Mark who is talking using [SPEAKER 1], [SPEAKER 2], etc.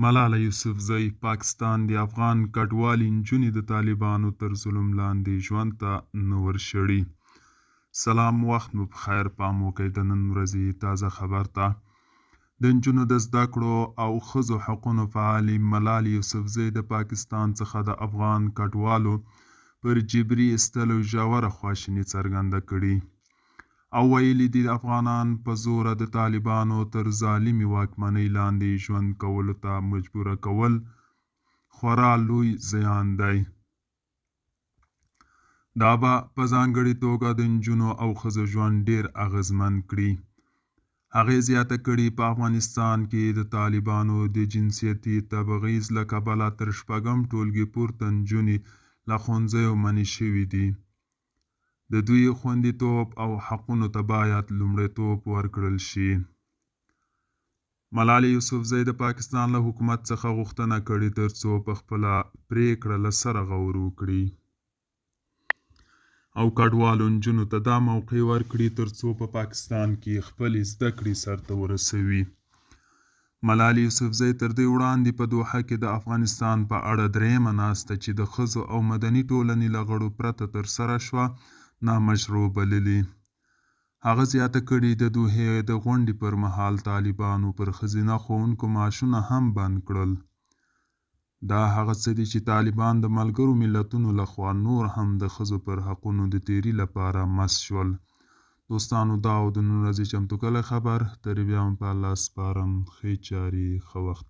[SPEAKER 1] ملاله یوسفزۍ، پاکستان دې افغان کډوالې نجونې د طالبانو تر ظلم لاندې ژوند ته نه ورشړي. سلام وخت مو په خیر. پام وکړئ د نن ورځې تازه خبر ته. د نجونو د زده کړو او ښځو حقونو فعالې ملالې یوسفزۍ د پاکستان څخه د افغان کډوالو پر جبري ایستلو ژوره خواشیني څرګنده کړې او ویلي دي، افغانان په زوره د طالبانو تر ظالمې واکمنۍ لاندې ژوند کولو ته مجبوره کول خورا لوی زیان دی. دا به په ځانګړې توګه د نجونو او ښځو ژوند ډېر اغېزمن کړي. هغې زیاته کړې، په افغانستان کې د طالبانو د جنسیتي تبعیض له کبله تر شپږم ټولګي پورته نجونې له ښوونځیو منع شوې دي. د دوی خوندیتوب او حقونو ته باید لومړیتوب ورکړل شي. ملالې یوسفزۍ د پاکستان له حکومت څخه غوښتنه کړې ترڅو په خپله پرېکړه له سره غور وکړي او کډوالو نجونو ته دا موقع ورکړي ترڅو په پاکستان کې خپلې زده کړې سرته ورسوي. ملالې یوسفزۍ تر دې وړاندې په دوحه کې د افغانستان په اړه درېیمه ناسته چې د ښځو او مدني ټولنې له غړو پرته ترسره شوه، نامشروع بللې. هغه زیاته کړې، د دوحې د غونډې پر مهال طالبانو پر ښځینه ښوونکو معاشونه هم بند کړل. دا هغه څه دي چې طالبان د ملګرو ملتونو لخوا نور هم د ښځو پر حقونو د تېري لپاره مست شول. دوستانو دا و د نن ورځې چمتو کړی خبر. تر بیا مو په الله سپارم. ښې چارې، ښه وخت.